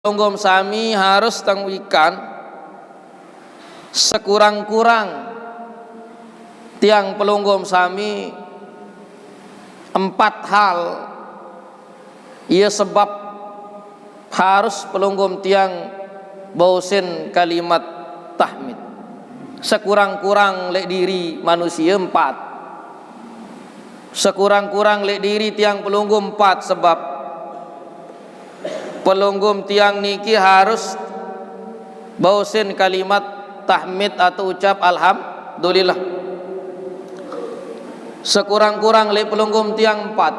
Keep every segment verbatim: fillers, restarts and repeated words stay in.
pelungguh sami harus tang wikan, sekurang-kurang tiang pelungguh sami empat hal, ia sebab harus pelungguh tiang bausin kalimat tahmid. Sekurang-kurang lek diri manusia empat. Sekurang-kurang lek diri tiang pelungguh empat sebab pelungguh tiang niki harus bausin kalimat tahmid atau ucap alhamdulillah. Sekurang-kurang lek pelungguh tiang empat.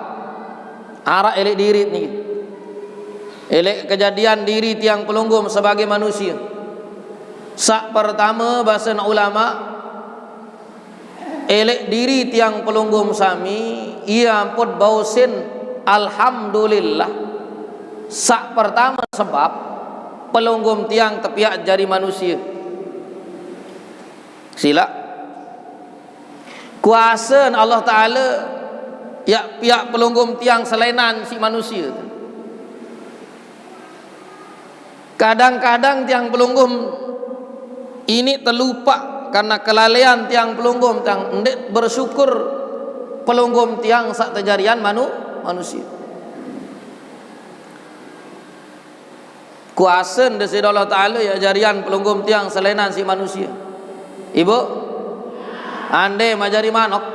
Arak elek diri niki. Elek kejadian diri tiang pelungguh sebagai manusia. Sak pertama, basen ulama, elek diri tiang pelungguh sami, ia ampun bausin alhamdulillah. Sak pertama sebab pelungguh tiang tepiak jari manusia. Sila. Kuasa Allah Ta'ala ya piak pelungguh tiang selainan si manusia. Kadang-kadang tiang pelungguh ini terlupa karena kelalaian tiang pelungguh, tiang ndak bersyukur pelungguh tiang sak tejarian manu-, manusia. Kuasa ndak si Allah Ta'ala ya jarian pelungguh tiang selainan si manusia. Ibu, ande majari manok.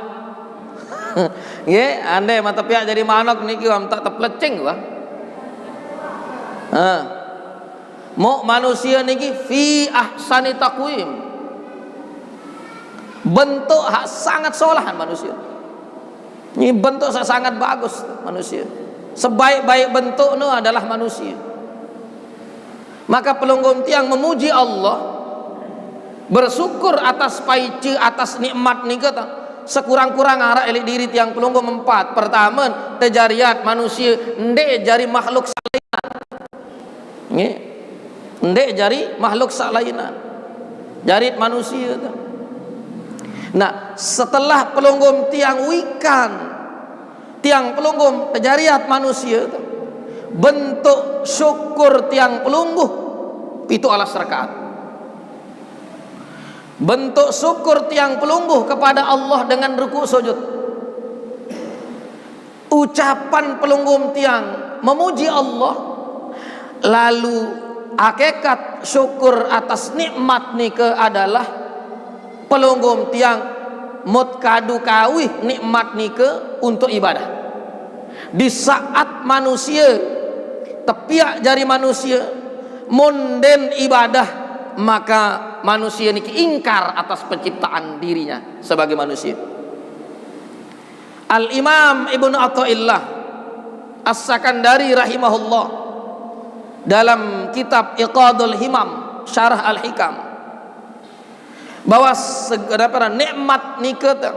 Nggih, ande matepiak jari manok niki wam tak teplecing, Bang. Ha. Muk manusia niki fi ahsani taqwim. Bentuk hak sangat solahan manusia. Ini bentuk sa-, sangat bagus manusia. Sebaik-baik bentuk nu adalah manusia. Maka pelungguh tiang memuji Allah, bersyukur atas paice, atas nikmat nika ta. Sekurang-kurang arak elek diri tiang pelungguh empat. Pertama, tejariat manusia, ndak jari makhluk salinan. Nggih. Ndak jari makhluk sak lainan. Jari manusia tu. Nah, setelah pelungguh tiang wikan, tiang pelungguh tejariat manusia tu. Bentuk syukur tiang pelungguh itu alas rakaat. Bentuk syukur tiang pelungguh kepada Allah dengan rukuk sujud. Ucapan pelungguh tiang memuji Allah, lalu hakikat syukur atas nikmat nika adalah pelungguh tiang mut kadu kawih nikmat nika untuk ibadah. Di saat manusia tepiak jari manusia, mun den ibadah, maka manusia niki ingkar atas penciptaan dirinya sebagai manusia. Al-Imam Ibnu Athaillah As-Sakandari rahimahullah dalam kitab Iqadul Himam Syarah Al-Hikam bahwa segedapara nikmat nika te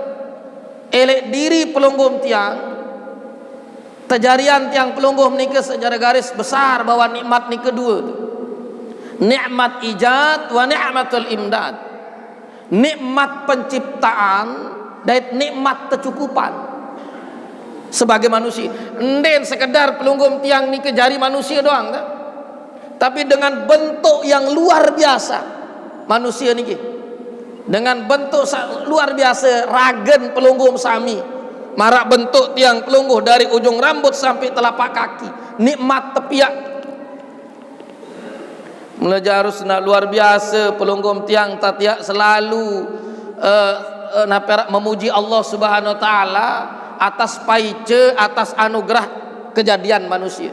elek diri pelungguh tiang, tejarian tiang pelungguh nika secara garis besar bahwa nikmat nika dua tu. Nikmat ijad wa nikmatul imdad. Nikmat penciptaan dan nikmat kecukupan. Sebagai manusia, nden sekedar pelungguh tiang niki jari manusia doang, tak? Tapi dengan bentuk yang luar biasa manusia niki. Dengan bentuk sa-, luar biasa ragen pelungguh sami. Marak bentuk tiang pelungguh dari ujung rambut sampai telapak kaki. Nikmat tepiak. Mula jarus nak luar biasa pelungguh tiang tatiak selalu, eh, eh, naperak memuji Allah Subhanahu Wa Taala atas paice, atas anugerah kejadian manusia.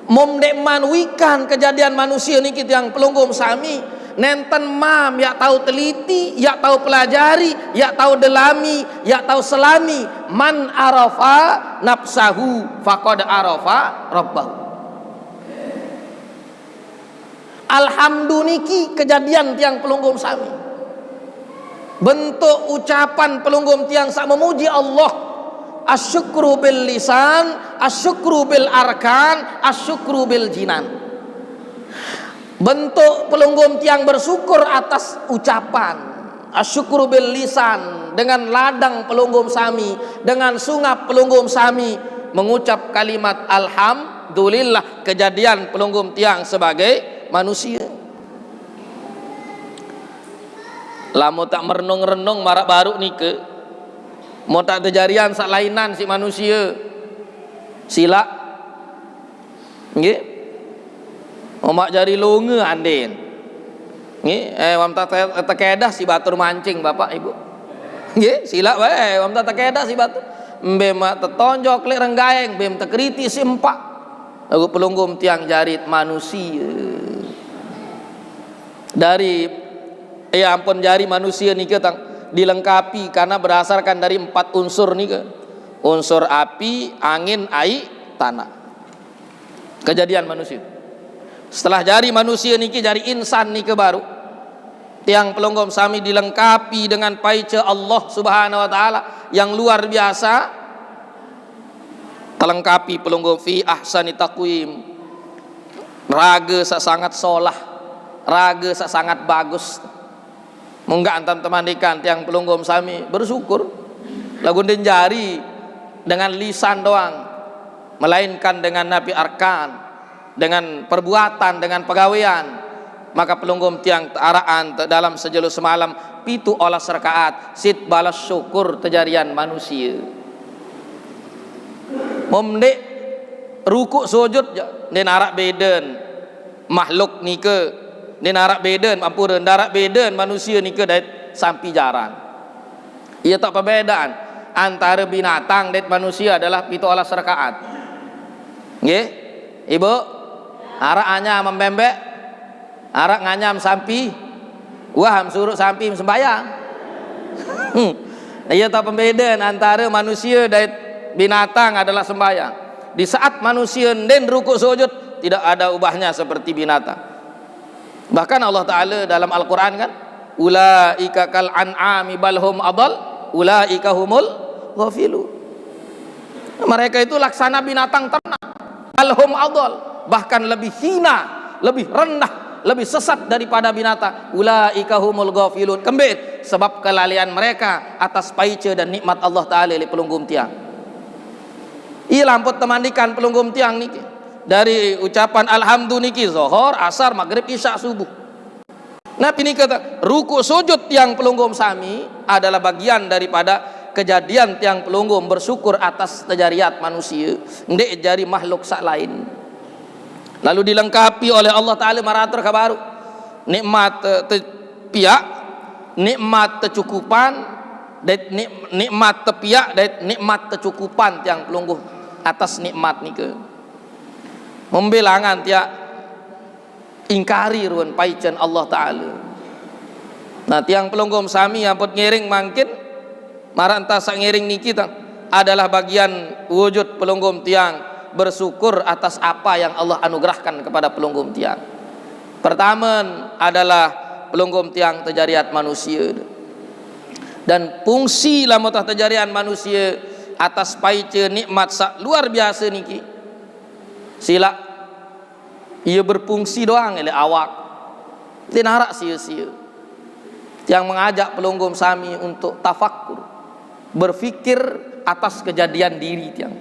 Mum dek man wikan kejadian manusia niki tiang pelungguh sami, nenten mam yak tahu teliti, yak tahu pelajari, yak tahu delami, yak tahu selami. Man arafa nafsahu faqad arafa rabbahu. Alhamdulillah niki kejadian tiang pelungguh sami. Bentuk ucapan pelungguh tiang sak memuji Allah. Asyukru bil lisan, asyukru bil arkan, asyukru bil jinan. Bentuk pelungguh tiang bersyukur atas ucapan. Asyukru bil lisan, dengan ladang pelungguh sami, dengan sungap pelungguh sami, mengucap kalimat alham-, Alhamdulillah kejadian pelungguh tiang sebagai manusia. Lamun tak merenung-renung maraq baruq nike, mun tak tejarian saq lainan siq manusie, silaq. Nggih. Umaq jari longe andin. Nggih, eh, wam tak te-, tekedah siq batur mancing, Bapak, Ibu. Nggih, silaq wae, wam tak tekedah siq batur. Mbe maq tetonjok leq renggaeng, mbe tekeriti siq empaq. Laguq pelungguh tiang jari manusie. Dari, ya ampun, jari manusie nike tang dilengkapi karena berdasarkan dari empat unsur nike. Unsur api, angin, aiq, tanah. Kejadian manusie. Setelah jari manusie niki jari insan nike baruq. Tiang pelungguh sami dilengkapi dengan paice Allah Subhanahu wa Ta'ala yang luar biasa. Telengkapi pelungguh fi ahsani taqwim. Rage saq sangat solah, rage saq sangat bagus. Munggah antam temandikan tiang pelungguh sami bersyukur. Laguq ndeq jari dengan lisan doang, melainkan dengan napi arkan, dengan perbuatan, dengan pegawean. Maka pelungguh tiang tearaqan te-, dalam sejelo semalam pitu olas rakaat, siq balas syukur tejarian manusie. Mun ndeq rukuk sujud jaq, ndeq naraq beden makhluk nike, ndeq naraq beden, ampure, ndeq naraq beden manusie nike dait sampi jaran. Ie taq pebedaan antare binatang dait manusie adalah pitu olas rakaat. Nggih, Ibu? Araq anyam mbembeq? Araq nganyam sampi? Wah, am suruq sampi sembahyang. Ie taq pembeden antare manusie dait binatang adalah sembahyang. Di saat manusie ndeqn rukuk sujud, tidak ada ubahnya seperti binatang. Bahkan Allah Ta'ala dalam Al-Quran kan, "Ulaika kal an'ami bal hum adal, ulaika humul ghafilun." Mereka itu laksana binatang ternak. Bal hum adal, bahkan lebih hina, lebih rendah, lebih sesat daripada binatang. Ulaika humul ghafilun. Kembeq? Sebab kelalaian mereka atas paice dan nikmat Allah Ta'ala leq pelungguh tiang. Ie lamput temandikan pelungguh tiang niki. Dari ucapan alhamdu niki, Zohor, Asar, Maghrib, Isya, Subuh. Napi nike te-, rukuk sujud tiang pelungguh sami adalah bagian daripada kejadian tiang pelungguh bersyukur atas tejariat manusie, ndeq jari makhluk saq lain. Lalu dilengkapi oleh Allah Ta'ala maratur kabaruq. Nikmat te-, tepiaq, nikmat tecukupan, dait nik-, nikmat tepiaq, dait nikmat tecukupan tiang pelungguh atas nikmat nike. Mbe langan tiaq ingkari ruen paicen Allah Ta'ala. Nah, tiang pelungguh sami ampun ngiring mangkin, maraq entah saq ngiring niki tang adalah bagian wujud pelungguh tiang bersyukur atas apa yang Allah anugerahkan kepada pelungguh tiang. Pertama adalah pelungguh tiang tejariat manusie. Dan fungsi lamun tejarian manusie atas paice nikmat saq luar biase niki, silaq Ie berfungsi doang leq awak. Ndeq naraq sie-sie. Tiang mengajak pelungguh sami untuk tafakkur, berpikir atas kejadian diri tiang.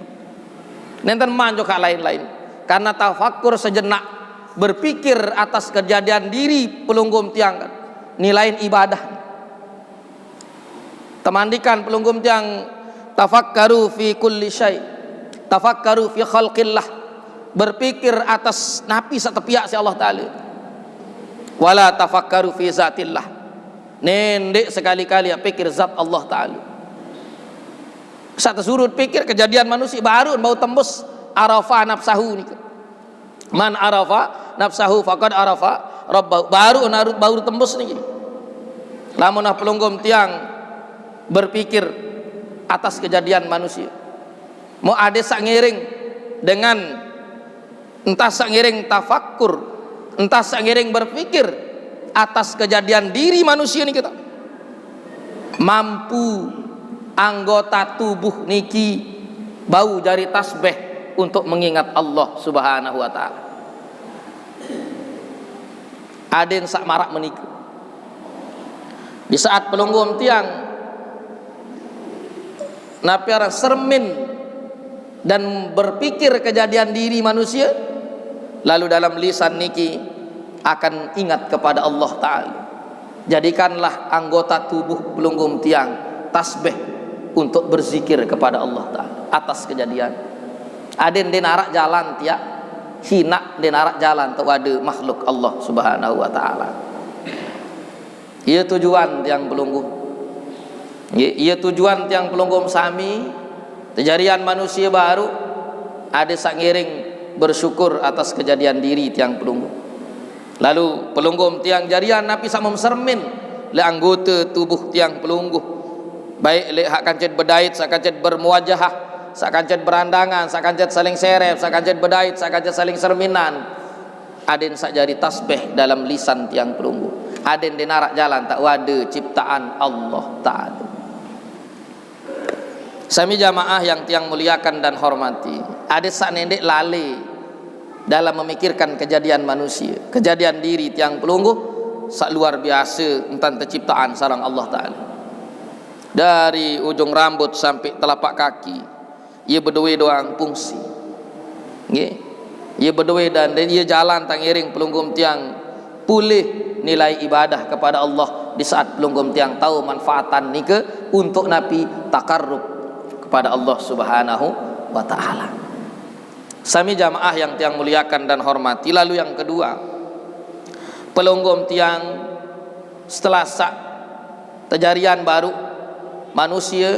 Nenten manjo kaq lain-lain. Karena tafakkur sejenak, berpikir atas kejadian diri pelungguh tiang kan, nilain ibadah. Temandikan pelungguh tiang, "Tafakkaru fi kulli syai." Tafakkaru fi khalqillah. Berpikir atas napi saq tepiaq siq Allah Ta'ala. "Wala tafakkaru fi zatillah." Ndeq sekali-kali pikir zat Allah Ta'ala. Saq tesuruh pikir kejadian manusie baruq bau tembus arafa nafsahu nike. "Man arafa nafsahu faqad arafa rabbahu." Baruq naru-, baruq tembus niki. Lamun nah pelungguh tiang berpikir atas kejadian manusie. Mau ade saq ngiring dengan entah saq ngiring tafakkur, entah saq ngiring berpikir atas kejadian diri manusie niki tang. Mampu anggota tubuh niki bau jari tasbih untuk mengingat Allah Subhanahu wa Ta'ala. Aden saq maraq menika. Di saat pelungguh tiang napi aran sermin dan berpikir kejadian diri manusia, lalu dalam lisan niki akan ingat kepada Allah Ta'ala. Jadikanlah anggota tubuh pelungguh tiang tasbih untuk berzikir kepada Allah Ta'ala atas kejadian. Aden den arak jalan tiak, hinak den arak jalan tak ada makhluk Allah Subhanahu wa Ta'ala. Ia tujuan tiang pelungguh. Nggih, ia tujuan tiang pelungguh sami, tejarian manusia baru, ada sak ngiring bersyukur atas kejadian diri tiang pelungguh. Lalu pelungguh tiang jarian napi sak memsermin le anggota tubuh tiang pelungguh. Baik le hak kancet bedait, sak kancet bermuajahah, sak kancet berandangan, sak kancet saling serep, sak kancet bedait, sak kancet saling serminan. Aden sak jari tasbih dalam lisan tiang pelungguh. Aden den arak jalan tak wada ciptaan Allah Ta'ala. Sami jamaah yang tiang muliakan dan hormati, aden sak nendek lale dalam memikirkan kejadian manusia, kejadian diri tiang pelungguh sak luar biasa entan terciptaan sarang Allah Ta'ala. Dari ujung rambut sampai telapak kaki, ia berdua doang fungsi. Nggih. Ia berdua dan, dan ia jalan tak ngiring pelungguh tiang pulih nilai ibadah kepada Allah di saat pelungguh tiang tahu manfaatan nika untuk napi takarrub kepada Allah Subhanahu wa Ta'ala. Sami jamaah yang tiang muliakan dan hormati, lalu yang kedua, pelungguh tiang setelah sak tejarian baru manusia,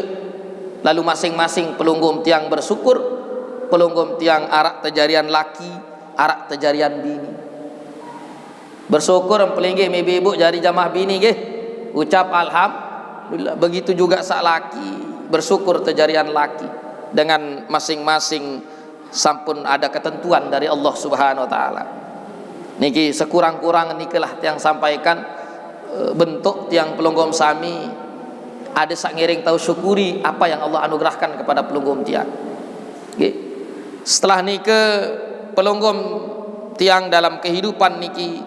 lalu masing-masing pelungguh tiang bersyukur, pelungguh tiang arak tejarian laki, arak tejarian bini. Bersyukur pelinggih ibu-ibu jari jamaah bini nggih. Ucap alhamdulillah. Begitu juga sak laki, bersyukur tejarian laki dengan masing-masing sampun ada ketentuan dari Allah Subhanahu wa Ta'ala. Niki sekurang-kurang nikilah tiang sampaikan, eh, bentuk tiang pelungguh sami ada sak ngiring tahu syukuri apa yang Allah anugerahkan kepada pelungguh tiang. Nggih. Setelah nika pelungguh tiang dalam kehidupan niki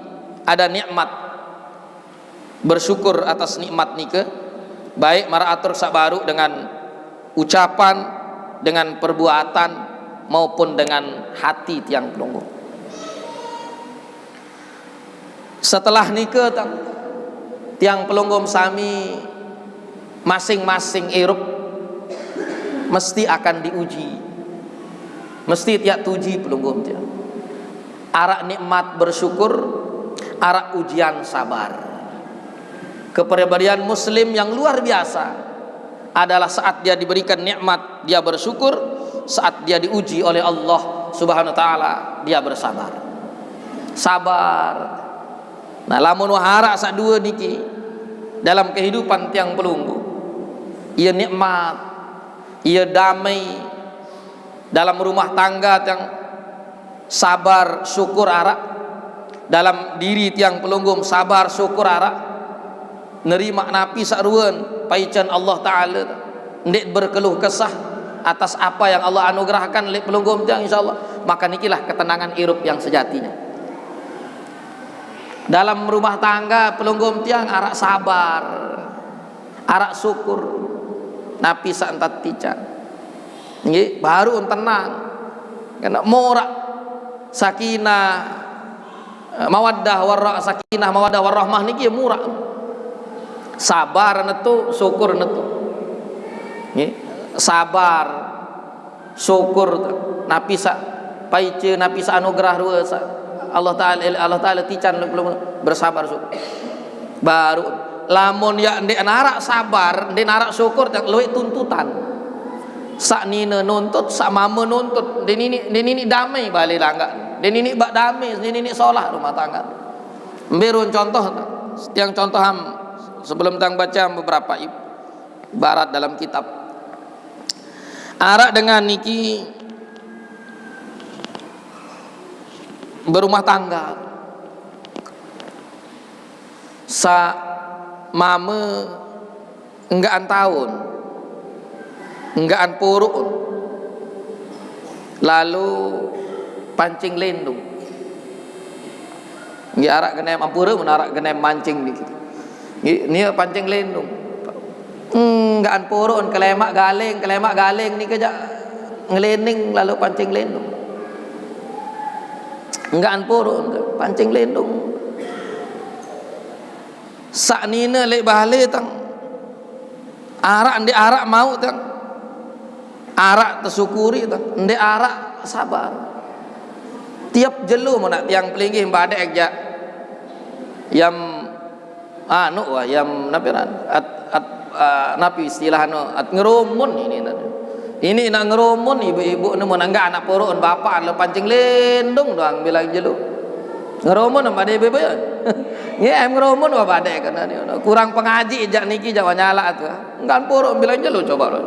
ada nikmat, bersyukur atas nikmat nika, baik maraatur sak baru dengan ucapan, dengan perbuatan, maupun dengan hati tiang pelungguh. Setelah nika tang, tiang pelungguh sami masing-masing irup mesti akan diuji. Mesti tiak tuji pelungguh tiang. Arak nikmat bersyukur, arak ujian sabar. Kepribadian muslim yang luar biasa adalah saat dia diberikan nikmat, dia bersyukur, saat dia diuji oleh Allah Subhanahu wa Ta'ala, dia bersabar. Sabar. Nah, lamun wah arak sak dua niki dalam kehidupan tiang pelungguh, ia nikmat, ia damai dalam rumah tangga tiang, sabar syukur arak dalam diri tiang pelungguh, sabar syukur arak nerima napi sak ruan paican Allah Ta'ala, ndik berkeluh kesah atas apa yang Allah anugerahkan lek pelungguh tiang, insyaallah, maka nikilah ketenangan irup yang sejatinya. Dalam rumah tangga pelungguh tiang arak sabar, arak syukur, napi sak entat tican. Nggih, baru tenang. Kena murak sakinah, eh, mawaddah warah, sakinah mawaddah warahmah niki ya murak. Sabar netu, syukur netu. Nggih, sabar, syukur, napi sak paice, napi sak anugerah rua sak Allah Ta'ala, Allah Ta'ala tican, bersabar syukur. Baru lamun ya ndik narak sabar, ndik narak syukur, tak luwih tuntutan. Sak nina nuntut, sak mama nuntut. Ndik nini, ndik nini damai balik langgar. Ndik nini bak damai, ndik nini solah rumah tangga. Mbirun contoh, tiang contoh ham sebelum tiang baca beberapa ib-, ibarat dalam kitab. Arak dengan niki berumah tangga. Sa mama enggaan taun, enggaan puruk, lalu pancing lendung. Nggih, arak genem ampura, mun arak genem mancing niki. Nggih, nia pancing lendung. Enggaan puruk, kelemak galing, kelemak galing niki jak Ngelening lalu pancing lendung. Enggan puruk, pancing lendung. Sa'nine leq bale tang. Araq ndeq araq mauq tang. Araq tesyukuri tang, ndeq araq sabar. Tiep jelo menaq tiang pelinggih badek jaq. Yam anu wah, yam napi ran? At, at, ah, napi istilahne? At ngerumun ini tadi. Ini nak ngerumun ibu-ibu ne menanggah anak puruk bapak le pancing lendung doang bilang jelo. Ngerumun apa deh bebe? Nggih, em ngerumun apa badek kena ni. Kurang pengaji jaq niki jaq wah nyalaq tu. Enggan puruk bilang jelo coba lo.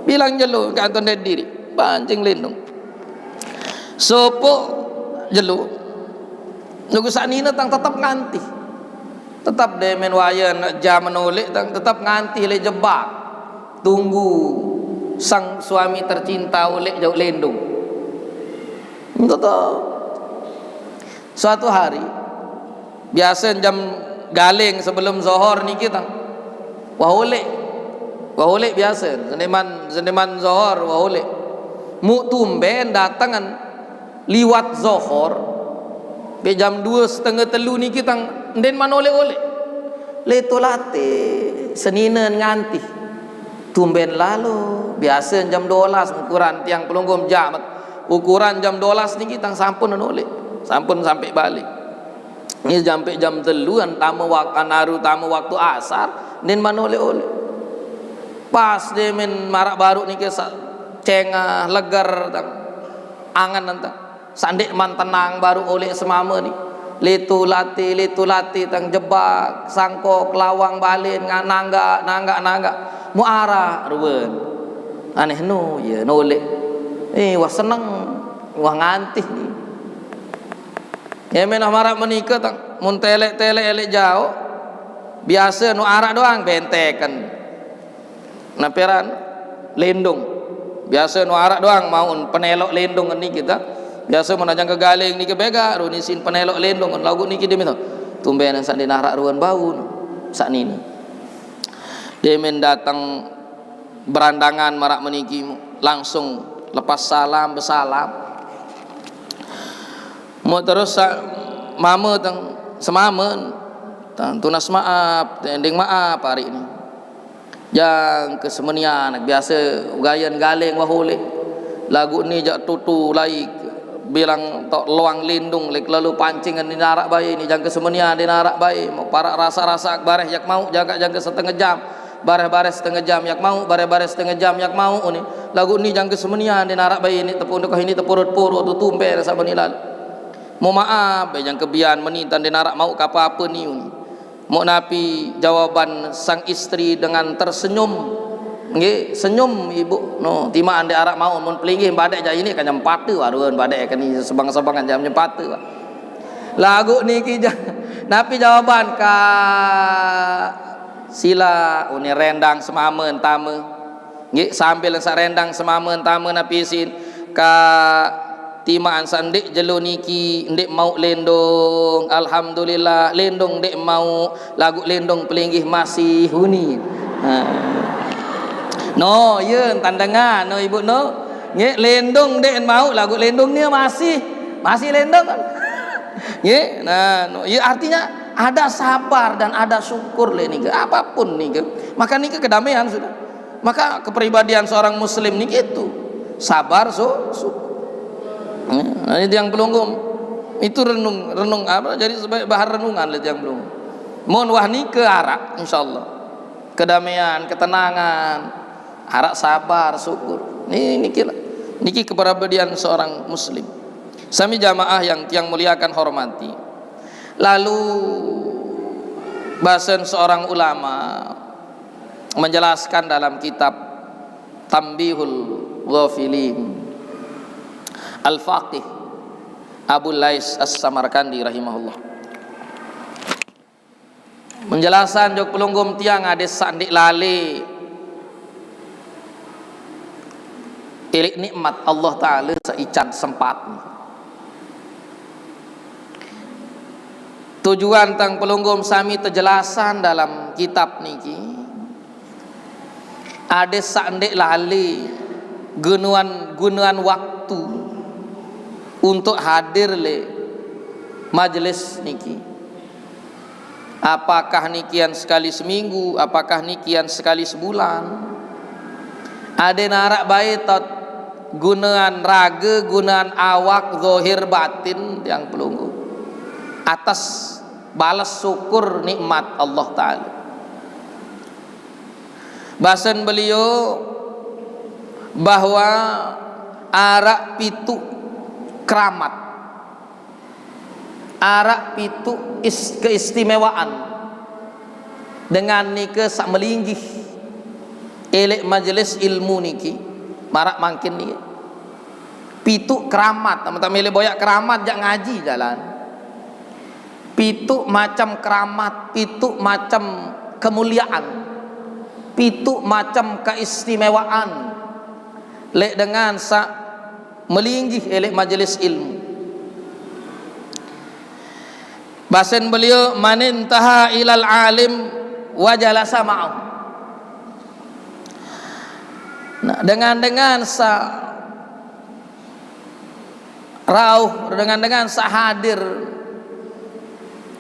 Bilang jelo enggan tun diri. Pancing lendung. Sopoq jelo. Nuku sa'nine tang tetep ngantih. Tetep demen wayen jam noleq tang tetep ngantih leq jebak. Tunggu sang suami tercinta oleq jauq lendung. Tetep. Suatu hari, biase jam galing sebelum zohor niki tang. Wah oleq. Wah oleq biase. Sendeqman, sendeqman zohor, wah oleq. Muq tumben datengen liwat zohor. Mbe jam due setenge telu niki tang ndeqman oleq-oleq. Leto late seninen ngantih. Tumben lalo, biase jam due belas ukuran tiang pelungguh jam. Ukuran jam due belas niki tang sampun oleq. Sampun sampe bale. Ni sampe jam teluan tame wak-, anaru tame waktu asar, ndeqman oleq-oleq. Pas demen maraq baruq niki saq cengah, leger, tang. Angen enten. Saq ndeqman tenang baruq oleq semame ni. Leto late, leto late tang jebak, sangkok, lawang, balen, nga-, nanggaq, nanggaq, nanggaq. Muq araq ruen. Aneh no, ye, noleq. Eh, wah seneng, wah ngantih ni. Ye menah maraq menike tang, mun teleq-teleq leq jaoq, biase no araq doang benteken. Napi aran? Lendung. Biase no araq doang mauqn peneloq lendung niki tang. Biase mun ajang kegaling niki begaq ro nisin peneloq lendung, laguq niki demen to. Tumben saq ndeq naraq ruen bau no. Saq nini. Demen dateng berandangan maraq meniki, langsung lepas salam, besalam. Muq terus sa-, mame teng semamen, tang tunas maap, tending maap hari ni. Jangke semenian, biase ugayen galeng wah oleq. Laguq ni jaq tutu laik, bilang toq loang lindung, leq lalo pancingen ni naraq bae ni, jangke semenian ni naraq bae, meq paraq rasaq-rasaq bareh jaq mauq, jangkaq jangke setenge jam, bareh-bareh setenge jam jaq mauq, bareh-bareh setenge jam jaq mauq ni. Laguq ni jangke semenian ni naraq bae ni tepung dekoh ini tepurut-purut tu tumben saq meni lalo. Mo maap, bae jangke bian meni tan ni naraq mauq kape-ape ni. Mok napi jawaban sang istri dengan tersenyum? Nggih, senyum ibu. No, timaq ndeq araq mauq, mun pelinggih badek jaq ini kan nyempate, waruan badek keni sebang-sebangan jam nyempate. Laguq niki ja-, napi jawaban, Kak? Sila, uni rendang semame entame. Nggih, sambil saq rendang semame entame napi isin, Kak, timaqan saq ndeq jelo niki ndeq mauq lendong. Alhamdulillah, lendong ndeq mauq, laguq lendong pelinggih masih uni. Ha. No, ye, entan dengah, no, Ibu, no. Nggih, lendong ndeq mauq, laguq lendong ni masih, masih lendong. Nggih, nah, no, ye, artinya ada sabar dan ada syukur le niki, apapun niki. Maka niki kedamaian sudah. Maka kepribadian seorang muslim niki itu sabar, su-, syukur. Ya, nah, ini tiang pelungguh. Itu renung, renung apa? Jadi sebagai bahan renungan le tiang pelungguh. Mun wah nike araq, insyaallah. Kedamaian, ketenangan, araq sabar, syukur. Ni, niki lah. Niki kepribadian seorang muslim. Sami jamaah yang tiang muliakan, hormati. Lalu basen seorang ulama menjelaskan dalam kitab Tambihul Ghafilin, Al-Faqih Abu Lais As-Samarkandi rahimahullah. Menjelasan jok pelungguh tiang ade saq ndeq lale ileq nikmat Allah Taala seican sempat. Tujuan tang pelungguh sami tejelasan dalam kitab niki. Ade saq ndeq lale Gunoan, gunoan waktu untuk hadir leq majelis niki. Apakah nikian sekali seminggu, apakah nikian sekali sebulan? Adeqn araq bae taoq gunoan rage, gunoan awak, zahir batin, tiang pelungguh, atas bales syukur nikmat Allah Taala. Basen beliau bahwa araq pituq keramat, araq pituq is-, keistimewaan dengan nike saq melinggih eleq majelis ilmu niki, maraq mangkin niki. Pituq keramat, amun taq mele boyaq keramat, jaq ngaji jalan. Pituq macem keramat, pituq macem kemuliaan, pituq macem keistimewaan leq dengan saq melinggih eleq majelis ilmu. Basen beliau, "Man intaha ilal alim wa jalasa ma'ahu." Nah, dengan-dengan saq rauh, dengan-dengan saq hadir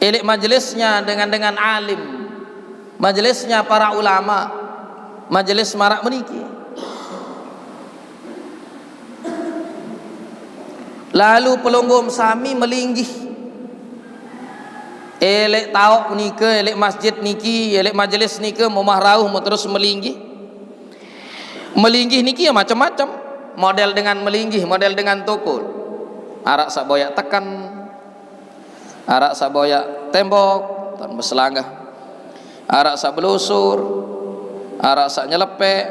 eleq majelisnya dengan-dengan alim, majelisnya para ulama, majelis maraq meniki. Lalu pelungguh sami melinggih eleq taoq nike, eleq masjid niki, eleq majelis nike, momah rauh, mo terus melinggih. Melinggih niki ya macem-macem. Model dengan melinggih, model dengan tokol. Araq saq boyaq teken, araq saq boyaq tembok, tan beselanggah. Araq saq belusur, araq saq nyelepeq,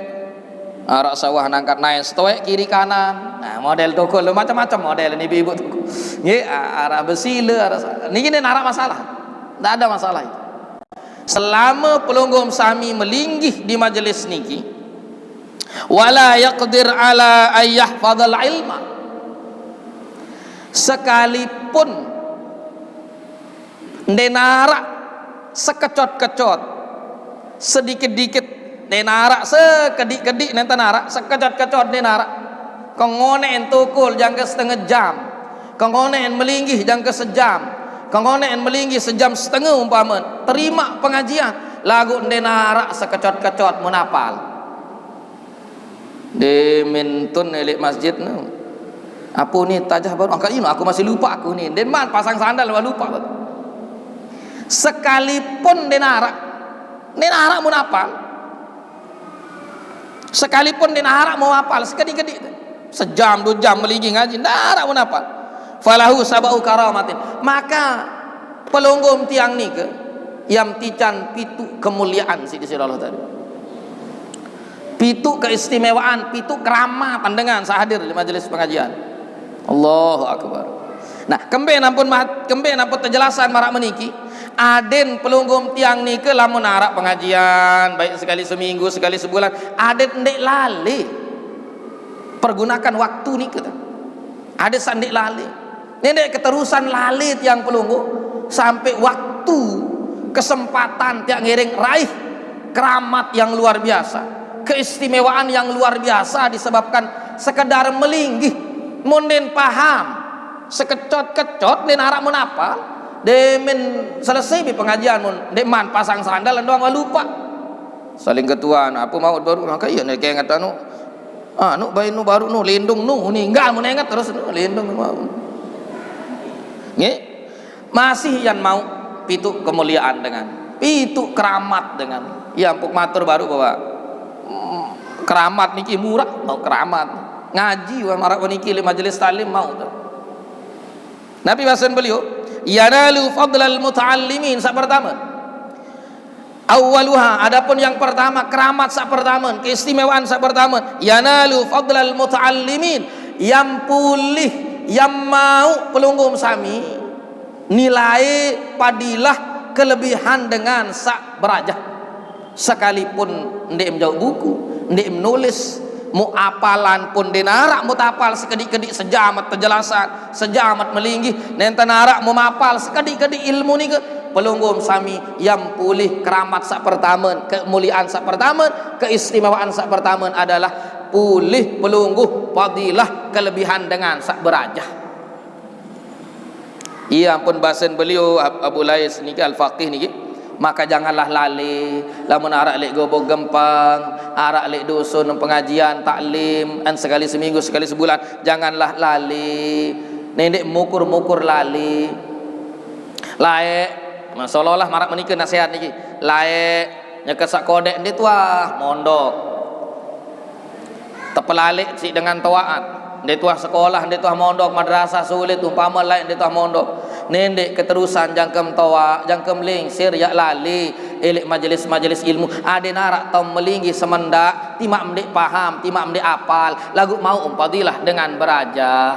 araq saq wah nangkat nae setoeq kiri kanan. Nah, model tokol, macem-macem model ni ibu-ibu tokol. Nggih, a-, araq besile, araq saq, niki ndeqn araq masalah. Ndak ada masalah itu. Selame pelungguh sami melinggih di majelis niki, wala yaqdir ala ayyahfadhal ilma. Sekalipun ndeqn araq sekecot-kecot, sedikit-dikit ndeqn araq, sekediq-kediq nenten araq, sekecot-kecot ndeqn araq. Kengoneqn tokol jangke setenge jam, kengoneqn melinggih jangke sejam, kengoneqn melinggih sejam setenge umpame, terimaq pengajian, laguq ndeqn araq sekecot-kecot mun apal. Demen tun eleq masjid nu. Ape ni tajah baruq? Angkat ino, aku masih lupaq aku ni. Ndeqman pasang sandal wah lupaq baruq. Sekalipun ndeqn araq, ndeqn araq mun apal. Sekalipun ndeqn araq mun apal, sekediq-kediq tu. Sejam, due jam melinggih ngaji, ndeqn araq mun apal. Falahu sab'u karamatin. Maka pelungguh tiang nike, yam tican pituq kemuliaan siq Deside Allah tadi. Pituq keistimewaan, pituq keramatan dengan saq hadir di majelis pengajian. Allahu Akbar. Nah, kembe nampun mat-, kembe nampun tejelasan maraq meniki, adeqn pelungguh tiang nike lamun araq pengajian, baik sekali seminggu, sekali sebulan, adeqn ndeq lale pergunakan waktu nike. Adeqn saq ndeq lale. Ndeq keterusan lale tiang pelungguh, sampai waktu, kesempatan tiang ngiring raih keramat yang luar biasa, keistimewaan yang luar biasa disebabkan sekedar melinggih. Mun ndeqn paham, sekecot-kecot ndeqn araq mun apal, demen selesai bi pengajian mun ndeqman pasang sandal doang wah lupaq. Saling ketuan, ape mauq baruq? Nah, kayak ne kenget anu. Anu bae nu baruq nu, lindung nu, ninggal mun enget terus nu, lindung nu. Nggih. Masih yan mauq pituq kemuliaan dengan, pituq keramat dengan. Ya, empuk matur baruq bahwa, mm, keramat niki murah, mauq keramat. Ngaji wah maraq niki leq majelis taklim mauq tu. Napi basen beliau, "Yanalu fadlal muta'allimin," saq pertame. Awwaluha, adapun yang pertama, keramat saq pertame, keistimewaan saq pertame, "Yanalu fadlal muta'allimin," yam pulih, yam mauq pelungguh sami, nilai, padilah, kelebihan dengan saq berajah. Sekalipun ndeq mejauq buku, ndeq menulis, muq apalan pun ndeqn araq mutapal sekediq-kediq, sejamat tejelasan, sejamat melinggih, nenten araq mumapal sekediq-kediq ilmu nike, pelungguh sami yam pulih keramat saq pertame, kemuliaan saq pertame, keistimewaan saq pertame adalah Pulih pelungguh fadilah kelebihan dengan saq berajah. Iya ampun basen beliau Ab-, Abu Lais niki Al-Faqih niki, maka janganlah lali, lamun araq leq Gubuk Gempang, araq leq dusun pengajian, taklim, en sekali seminggu, sekali sebulan, janganlah lali. Nendeq mukur-mukur lali. Laeq, nah, seolah-olah maraq menike nasihat niki. Laeq, nyeke saq kodeq ndeq tuah mondok. Tepelaleq siq dengan toaqan. Ndeq tuah sekolah, ndeq tuah mondok, madrasah sulit, umpame laeq ndeq tuah mondok. Nendeq keterusan jangkem toaq, jangkem lingsir yaq lali. Eleq majelis-majelis ilmu, adeqn araq taoqm melinggih semendaq, timaq mndeq paham, timaq mndeq apal, laguq mauq fadilah dengan berajah.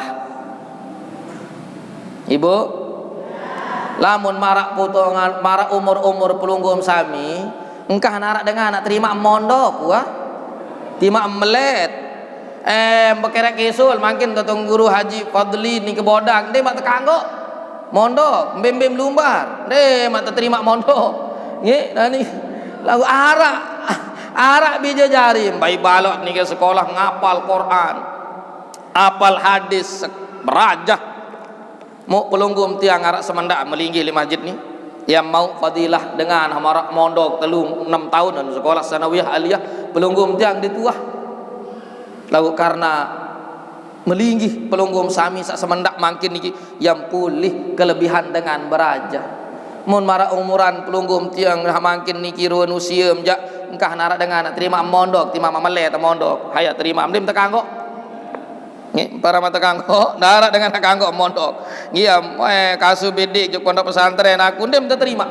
Ibu, lamun maraq potongan, maraq umur-umur pelungguh sami, engkah naraq dengan naq terimaq mondok, wah. Timaq melet. Eh, bekerek kisul, mangkin Tuan Guru Haji Fadli nike Bodag, ndeq maq tekanggoq mondok, mbim-mbim lumbar, ndeq maq teterimaq mondok. Nggih, nani. Laguq araq, araq bije jari, mbai balok nike sekolah ngapal Quran, apal hadis, berajah. Muq pelungguh tiang araq semendaq melinggih leq masjid ni. Yang mauq fadilah dengan maraq mondok telu enem taun sekolah sanawiyah aliyah, pelungguh tiang ndeq tuah. Laguq karena melinggih pelungguh sami saq semendaq mangkin niki, yang pulih kelebihan dengan berajah. Mun maraq umuran pelungguh tiang mangkin niki ruen usie jaq engkah naraq dengan naq terimaq mondok, timaq melet mondok. Hayaq terimaq mendem tekanggoq. Nggih, para mate kanggo, ndaraq dengan kanggo mondok. Nggih, am, eh, kasu bidik juk pondok pesantren, aku ndeqm teterimaq.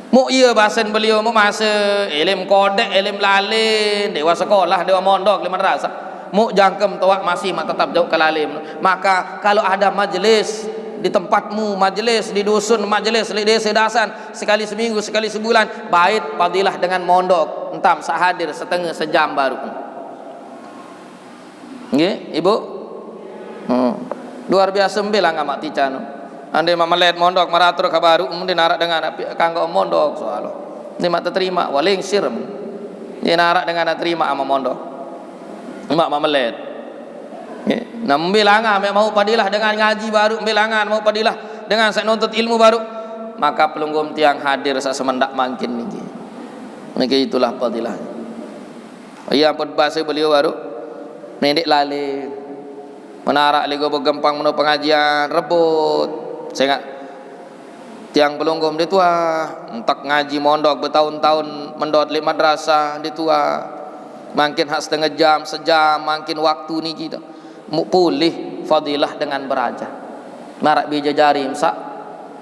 Muq iye basen beliau, muq mase elim kodeq, elim lale, ndeq wah sekolah, ndeq wah mondok, leq madrasah. Muq jangkem toaq masih maq tetap jauq ke lale. Maka kalau ada majelis di tempatmu, majelis di dusun, majelis leq dese dasan, sekali seminggu, sekali sebulan, bait fadilah dengan mondok, entam saq hadir setenge sejam baruq. Nggih, Ibu? Hmm. Luar biasa mbe langam maq tican. Ande maq melet mondok maratur ka baruq, mending naraq dengan api kanggo mondok soal. Ndeq maq teterimaq, wah lingsir. Ndeq naraq dengan terimaq amaq mondok. Maq, maq melet. Nggih. Nah, mbe langam maq mauq fadilah dengan ngaji baruq, mbe langam mauq fadilah dengan saq nuntut ilmu baruq. Maka pelungguh tiang hadir saq semendaq mangkin niki. Niki itulah fadilah. Iya ampun base beliau baruq. Nendeq lale. Menaraq leq Gubuk Gempang meno pengajian, rebut. Sengaq tiang pelungguh ndeq tuah, entek ngaji mondok betaun-taun mendot leq madrasah ndeq tuah. Mangkin hak setenge jam, sejam, mangkin waktu niki to. Muq pulih fadilah dengan berajah. Maraq bije jari mesaq,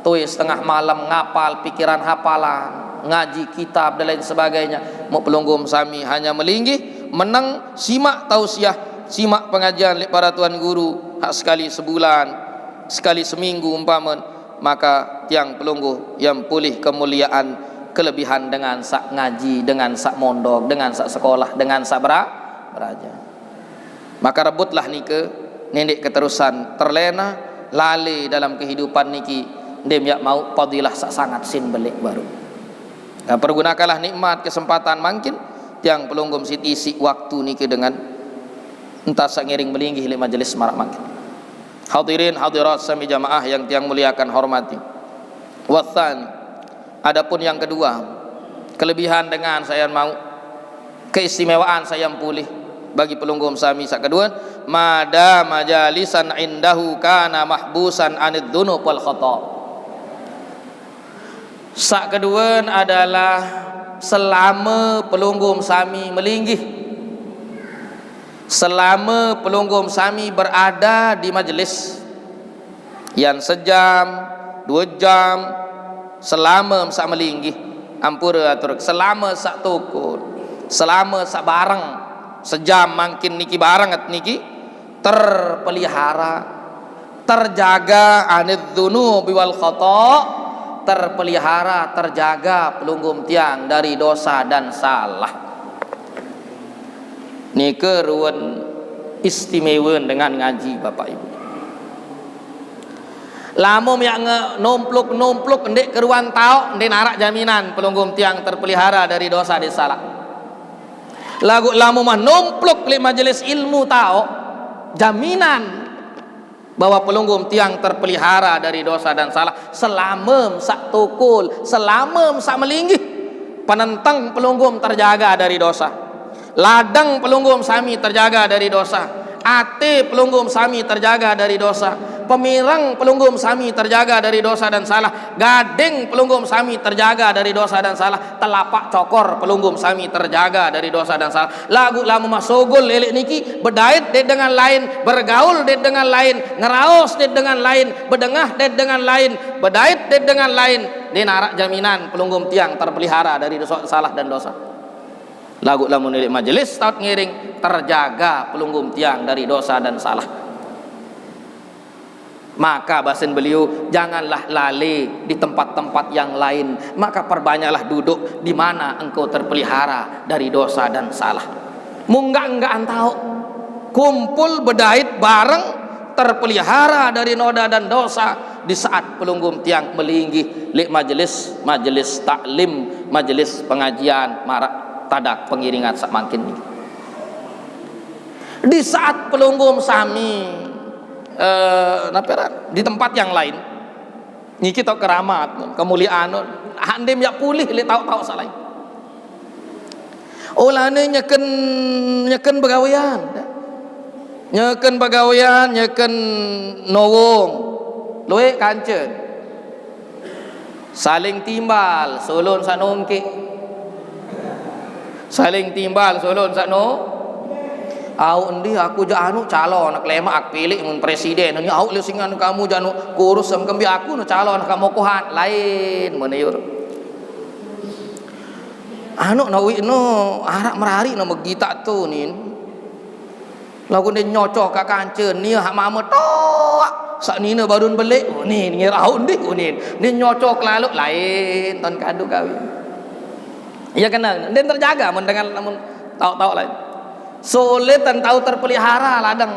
toe setengah malem ngapal pikiran hafalan, ngaji kitab dan lain sebagainya. Muq pelungguh sami hanya melinggih, meneng, simak tausiah, simak pengajian leq para tuan guru, hak sekali sebulan, sekali seminggu umpamen, maka tiang pelungguh yang pulih kemuliaan kelebihan dengan saq ngaji, dengan saq mondok, dengan saq sekolah, dengan saq bera-, beraja. Maka rebutlah nike, nendeq keterusan terlena, lale dalam kehidupan niki, ndeqm yaq mauq fadilah saq sangat sin beleq baruq. Nah, pergunakanlah nikmat kesempatan mangkin, tiang pelungguh sit isiq waktu niki dengan entas saq ngiring melinggih leq majelis maraq mangkin. Hadirin hadirat sami jamaah yang tiang muliakan hormati. Watsani, adapun yang kedua, kelebihan dengan saq yan mauq, keistimewaan saq yan pulih bagi pelungguh sami saq kedue, mada majalisan indahu kana mahbusan anid dzunub wal khata. Saq kedue adalah selame pelungguh sami melinggih, selame pelungguh sami berada di majelis, yan sejam, due jam, selame saq melinggih, ampure atur, selame saq tokol, selame saq bareng, sejam mangkin niki bareng niki, terpelihara, terjaga anid dzunubi wal khata, terpelihara, terjaga pelungguh tiang dari dosa dan salah. Nike ruen istimewe dengan ngaji, Bapak Ibu. Lamun yaq nge-, nompluk-nompluk ndeq keruan taoq, ndeq naraq jaminan pelungguh tiang terpelihara dari dosa dan salah. Laguq lamun mah nompluk leq majelis ilmu taoq, jaminan bahwa pelungguh tiang terpelihara dari dosa dan salah, selame saq tokol, selame saq melinggih. Penenteng pelungguh terjaga dari dosa. Ladang pelungguh sami terjaga dari dosa. Ate pelungguh sami terjaga dari dosa. Pemireng pelungguh sami terjaga dari dosa dan salah. Gading pelungguh sami terjaga dari dosa dan salah. Telapak cokor pelungguh sami terjaga dari dosa dan salah. Laguq lamun mah sugul leq niki, bedait dait dengan lain, bergaul dait dengan lain, ngeraos dait dengan lain, bedengah dait dengan lain, bedait dait dengan lain, ndeq naraq jaminan pelungguh tiang terpelihara dari dosa, salah dan dosa. Laguq lamun leq majelis taoq ngiring, terjaga pelungguh tiang dari dosa dan salah. Maka basen beliau, "Janganlah lale di tempat-tempat yang lain, maka perbanyaklah duduk di mana engkau terpelihara dari dosa dan salah." Munggaq-enggaqan taoq, kumpul bedait bareng, terpelihara dari noda dan dosa di saat pelungguh tiang melinggih leq majelis, majelis taklim, majelis pengajian, maraq tadak pengiringan saq mangkin niki. Di saat pelungguh sami eh, nape aran, di tempat yang lain. Niki tao keramat, kemuliaan, andem yaq pulih leq taoq-taoq saq lain. Olane nyeken, nyeken begawean. Nyeken begawean, nyeken nowong. Lueq kancen. Saling timbal, solon saq nongkeq. Saling timbal, solon saq no. Auq endi, aku jaq anu calon, kelemaq aku pileq mun presiden. Ni auq leq singan kamu jaq anu kurus, sem kembe aku no calon kamu kohan. Lain meneyur. Anu nawi no araq merariq no megitaq tu nin. Laguq ndeq nyocok kaq kancen, nie haq mame toaq. Saq nine barun beleq, unin, ngirauq ndih, unin. Ndeq nyocok laloq, lain, ton kadu kawin. Iya kene, ndeq terjaga mun dengan, lamun taoq-taoq lain. Sulit tan tao terpelihara ladang.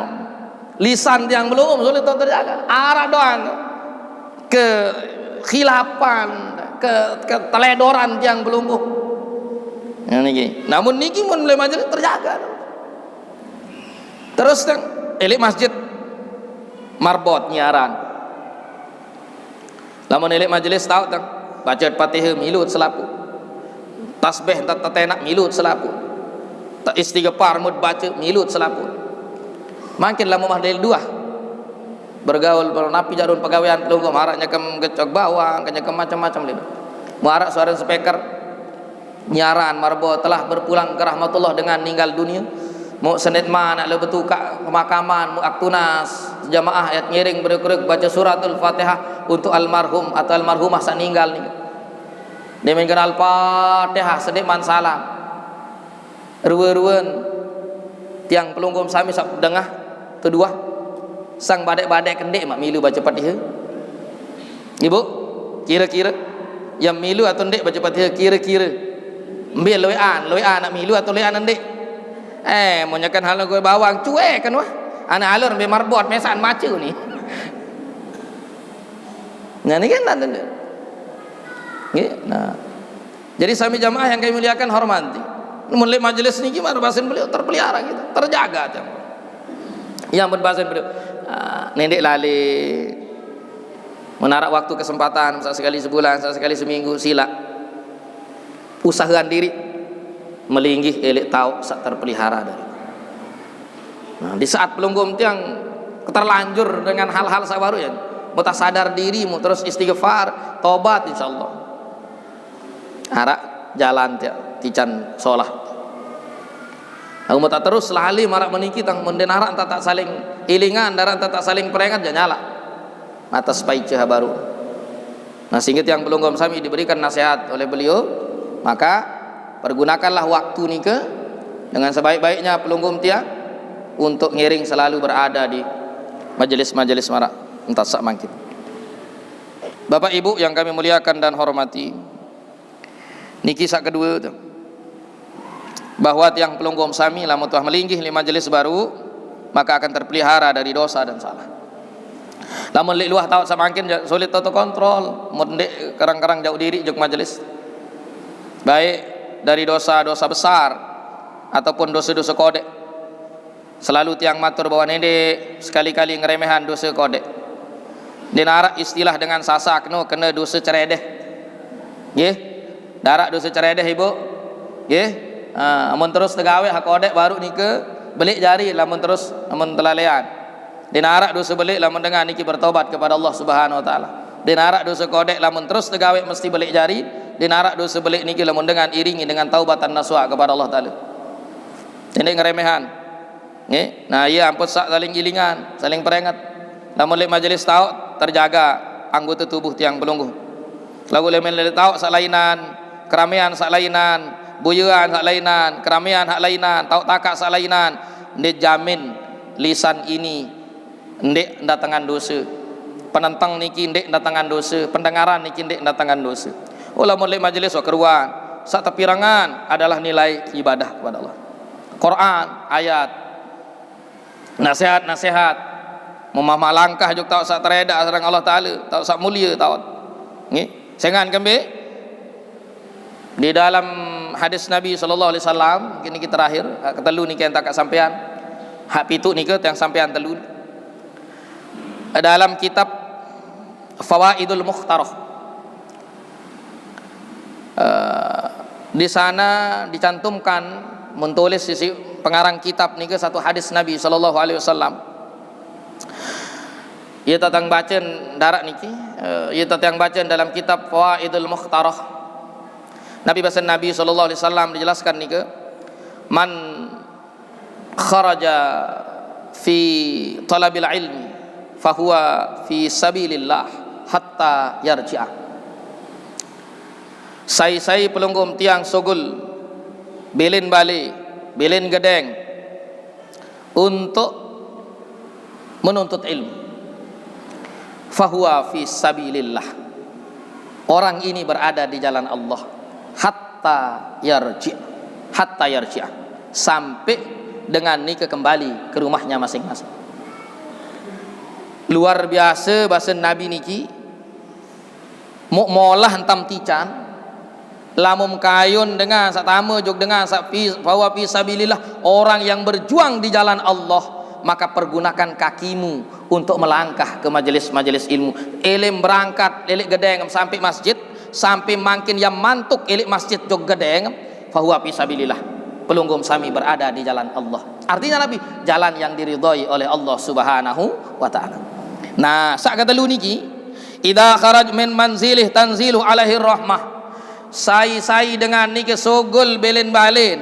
Lisan tiang belungguh sulit tao terjaga. Araq doang kekhilafan, ke, keteledoran tiang belungguh. Nah, niki. Namun niki mun leq majelis terjaga. Terus tang, eleq masjid marbot nyiaran. Lamun eleq majelis taoq tang, bace Fatihah milu selapuq. Tasbih entan tetenak milu selapuq. Ta-, istighfar mut bace milu selapuq. Mangkin lamun mah dalil duah. Bergaul, napi jaq ruen pegawean pelungguh, maraq nyekem gecok bawang, nyekem macem-macem lino. Maraq suare speaker. Nyaran marbot telah berpulang ke rahmatullah dengan ninggal dunia. Muq sendeq manaq leq betukaq pemakaman, muq ak tunas, jamaah yaq ngiring beruk-ruk bace suratul Fatihah untuk almarhum atau almarhumah saq ninggal niki. Demikian Al-Fatihah sendeq man salam. Rue-ruen tiang pelungguh sami saq dengah teduah, sang badeq-badeq kendeq maq milu bace Fatihah. Ibu, kire-kire, yang milu atau ndeq bace Fatihah kire-kire? Mbe lueqan, lueqan naq milu atau lueqan ndeq? Eh, mun nyeken hal gue bawang, cuek kan wah. Anak alur mbe marbot mesaqan mace ni. Nah, ni kan tak tentu. Nggih, nah. Jadi sami jamaah yang kami muliakan, hormati. Mun leq majelis niki mah basen beliau terpelihara gitu, terjaga tiang. Iya, mun basen beliau. Ah, ndeq lale. Mun araq waktu kesempatan, saq sekali sebulan, saq sekali seminggu, silaq. Usahean diriq melinggih eleq taoq saq terpelihara dari. Nah, di saat pelungguh tiang terlanjur dengan hal-hal saq baruq ya, muq tasadar diriq, muq terus istighfar, tobat, insyaallah. Araq jalan tiaq tican solah. Laguq muq taterus lali maraq meniki tang, mun ndeq naraq entan taq saling ilingan, ndaraq entan taq saling perenget, jaq nyalaq. Atas paice baruq. Nah, sehingga tiang pelungguh sami diberikan nasihat oleh beliau, maka pergunakanlah waktu nike dengan sebaik-baiknya pelungguh tiang untuk ngiring selalu berada di majelis-majelis maraq entan saq mangkin. Bapak Ibu yang kami muliakan dan hormati, niki saq kedue tu, bahwa tiang pelungguh sami lamun tuah melinggih leq majelis baruq, maka akan terpelihara dari dosa dan salah. Lamun leq luah taoq saq mangkin jaq sulit tao tekontrol, mun ndeq kereng-kereng jauq diriq juk majelis. Baik dari dosa-dosa besar, ataupun dose-dose kodek. Selalu tiang matur bahwa ndeq sekali-kali ngeremehan dose kodek. Ndeq naraq istilah dengan Sasak no kene dose ceredeh. Nggih. Ndaraq dose ceredeh, Ibu. Nggih. Ah, amun terus tegaweq hak kodek baruq nike beleq jari lamun terus, amun telalean. Ndeq naraq dose beleq lamun dengan niki bertobat kepada Allah Subhanahu wa taala. Ndeq naraq dose kodek lamun terus tegaweq mesti beleq jari. Ndeq naraq dose beleq niki lamun dengan iringi dengan taubatan nasuha kepada Allah taala. Ndeq ngeremehan. Nggih. Nah, iya ampun saq saling ilingan, saling perenget. Lamun leq majelis taoq terjaga anggota tubuh tiang pelungguh. Laguq leq majelis taoq saq lainan, keramean saq lainan, buyean saq lainan, keramean saq lainan, taoq takaq saq lainan, ndeq jamin lisan ini ndeq ndatengan dose. Penenteng niki ndeq ndatengan dose, pendengaran niki ndeq ndatengan dose. Oh, lamun leq majelis wah keruan, saq tepirengan adalah nilai ibadah kepada Allah. Quran, ayat, nasihat-nasihat, memamah langkah juk taoq saq teredaq sareng Allah Taala, taoq saq mulie taoq. Nggih, sengan kembe? Di dalam hadis Nabi sallallahu alaihi wasallam, niki terakhir, hak ketelu niki entan kaq sampean. Hak pituq niki tiang sampean telu. Dalam kitab Fawaidul Mukhtarah, eh, di sana dicantumkan, mentulis sisi pengarang kitab niki satu hadis Nabi sallallahu alaihi wasallam. Iya tatiang bace ndaraq niki, eh, iya tatiang bace dalam kitab Fawaidul Mukhtarah. Nabi, basen Nabi sallallahu alaihi wasallam dijelaskan niki, "Man kharaja fi talabil ilmi fahuwa fi sabilillah hatta yarji'a." Sai-sai pelungguh tiang sugul belen bale, belen gedeng untuk menuntut ilmu. Fahuwa fi sabilillah. Orang ini berada di jalan Allah hatta yarji, hatta yarji, sampai dengan niki kembali ke rumahnya masing-masing. Luar biasa bahasa Nabi niki. Muq molah entam tican, lamun kayun dengan saq tame juk dengan saq fi, fahuwa fi sabilillah, orang yang berjuang di jalan Allah, maka pergunakan kakimu untuk melangkah ke majelis-majelis ilmu. Elem berangkat leq gedeng sampai masjid, sampai mangkin yang mantuk leq masjid juk gedeng, fahuwa fi sabilillah. Pelungguh sami berada di jalan Allah. Artinya Nabi, jalan yang diridhoi oleh Allah Subhanahu wa taala. Nah, saq ketelu niki, idza kharaj min manzilih tanzilu alaihi rahmah. Sai-sai dengan niki sugul belen balen,